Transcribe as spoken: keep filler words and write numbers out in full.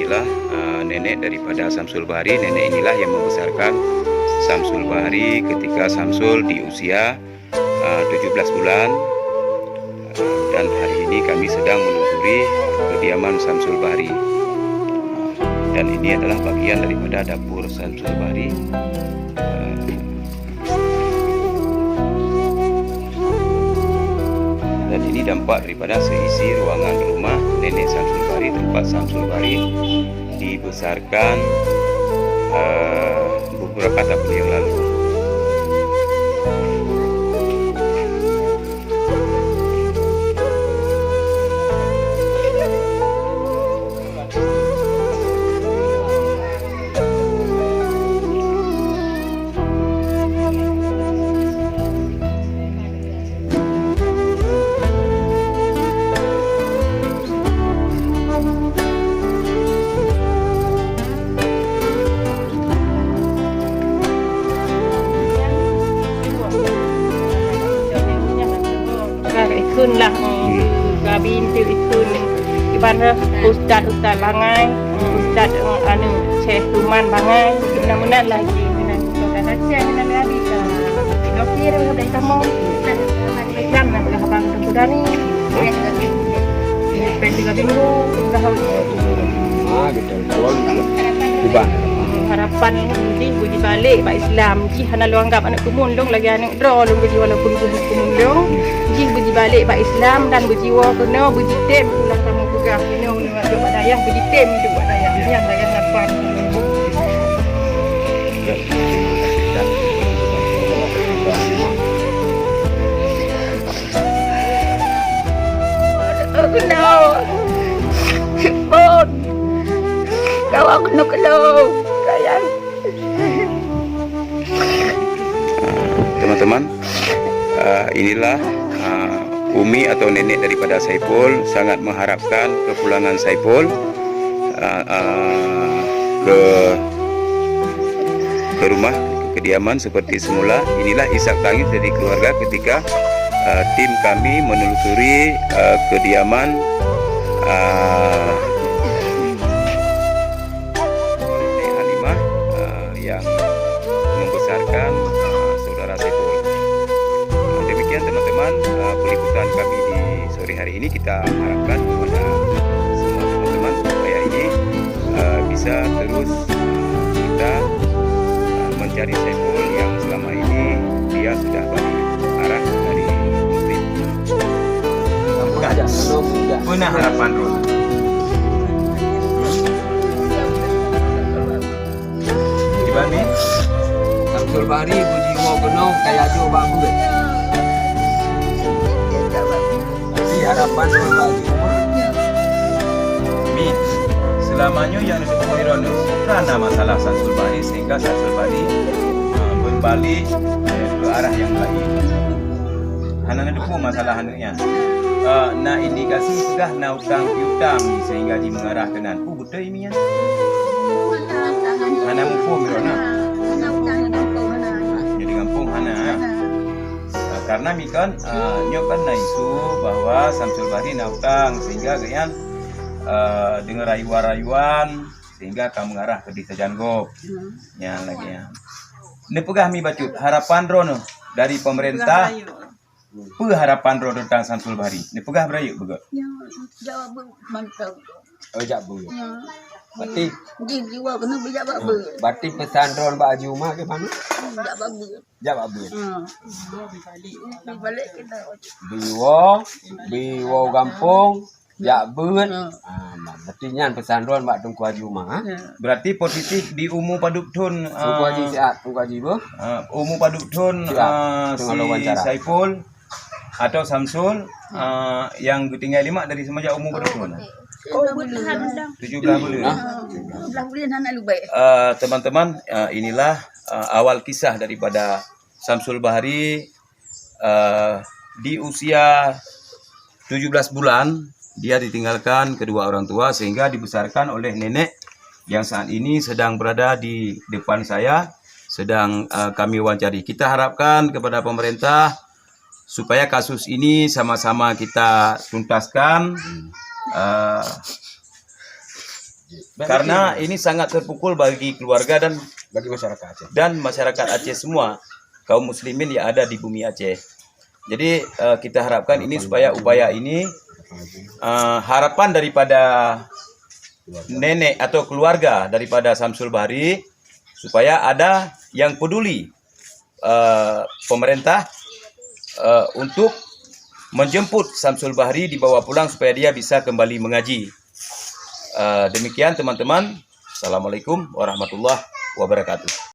Inilah, eh, nenek daripada Samsul Bahri. Nenek inilah yang membesarkan Samsul Bahri ketika Samsul di usia, eh, tujuh belas bulan. Eh, dan hari ini kami sedang menelusuri kediaman Samsul Bahri. Dan ini adalah bagian daripada dapur Samsul Bahri. Eh, Dan ini dampak daripada seisi ruangan rumah Nenek Samsul Bahri, tempat Samsul Bahri dibesarkan, eh, beberapa tahun yang lalu. Ka ikheun lah, eh, gabi enteuk ikheun. Iban ustaz-ustaz bangai, ustaz, eh, anu, Syekh Tuman bangai, meunan-meunan lah jih, meunan. Kota Aceh, meunan lagi ka. Dokir, udah kamu. Islam nak pegang abang Teungku Dani. Pen tiga minggu, udah. Ah, gitu. Tuan, Iban. Harapan jih beujibalek bak Islam. Jih hana lôn anggap aneuk keumuen lôn lagèe aneuk droe lôn keudeh walaupun keumuen lôn. Jih beujibalek bak Islam dan beujiwoe keunoe, beujitem, ulah kamoe peugah keunoe, keunoe bak dayah, beujitem keunoe bak dayah. Nyan dayah lapan. Keunoe. Pon. Kawan keunoe keunoe. Sayang. Teman-teman, eh, inilah, eh, umi atau nenek daripada Saiful sangat mengharapkan kepulangan Saiful, eh, eh, ke, ke rumah, ke kediaman seperti semula. Inilah isak tangis dari keluarga ketika, eh, tim kami menelusuri, eh, kediaman, eh, Nenek Halimah, eh, yang membesarkan, eh, saudara Saiful. Nah, demikian teman-teman, eh, peliputan kami di sore hari ini. Kita harapkan kepada semua teman-teman supaya ini, eh, bisa terus kita, eh, mencari Saiful yang selama ini dia sudah balik arah dari Mesir. Peugah. Peue na harapan droe? Kiban, Mi? Samsul Bahri beujiwoe keunoe kaya jôk bak beuet. Tapi harapan droe bak jih, Mi, seulama nyoe nyang neuteupeue droeneuh, ka na masalah Samsul Bahri sehingga Samsul Bahri, ah, beubalik, eh, keu arah nyang laén. Hana neuteupeue masalah aneuk nyan. Ah, na indikasi peugah na utang piutang sehingga jimeungarah keunan. Peue beutôi, Mi, nyan? Hana muphom droeneuh. Nyoe di gampông hana. Ah, karena, Mi, kan, ah, nyoe kan na isu bahwa Samsul Bahri na utang sehingga gobnyan, ah, deungon rayuan-rayuan sehingga ka meungarah keudeh sajan gob. Nyan lagèe nyan. Neupeugah, Mi, bacut, harapan droeneuh dari pemerintah. Peue harapan droe teuntang Samsul Bahri? Neupeugah beurayeuk beugöt. Ya, jawab mantap. Oh, jak beuet. Ya. Berarti jih jiwoe keunoe bijak bak beuet. Berarti peusan droe bak Haji Uma ke mana? Jak bak beuet. Jak bak beuet. Ha. Balik kita. Biwoe, biwoe gampông. Jak beuet. Hmm. Ah, nah, berarti nyan peusan droe bak Teungku Haji Uma, ha? Ya. Berarti positif di umu padub thon, Teungku Haji ah, siat, Teungku Haji beuh? Ah, umu padub thon, siat, ah, teungoh si lôn wawancara. Saiful atau Samsul, ah, nyang geutinggai lé mak dari semenjak umu padub thon? Oh, tujuh belas bulan. Tujuh belas bulan. Nah. Tujuh belas bulan anak lubek. Ah, teman-teman, ah, inilah, ah, awal kisah daripada Samsul Bahri, eh, di usia tujuh belas bulan, dia ditinggalkan kedua orang tua sehingga dibesarkan oleh nenek yang saat ini sedang berada di depan saya, sedang, eh, kami wawancari. Kita harapkan kepada pemerintah supaya kasus ini sama-sama kita tuntaskan, eh, Karena ini sangat terpukul bagi keluarga dan bagi masyarakat Aceh dan masyarakat Aceh semua, kaum muslimin yang ada di bumi Aceh. Jadi, eh, kita harapkan ini supaya upaya ini, eh, harapan daripada nenek atau keluarga daripada Samsul Bahri supaya ada yang peduli, eh, pemerintah, eh, untuk menjemput Samsul Bahri, dibawa pulang supaya dia bisa kembali mengaji. Eh, demikian teman-teman. Assalamualaikum warahmatullahi wabarakatuh.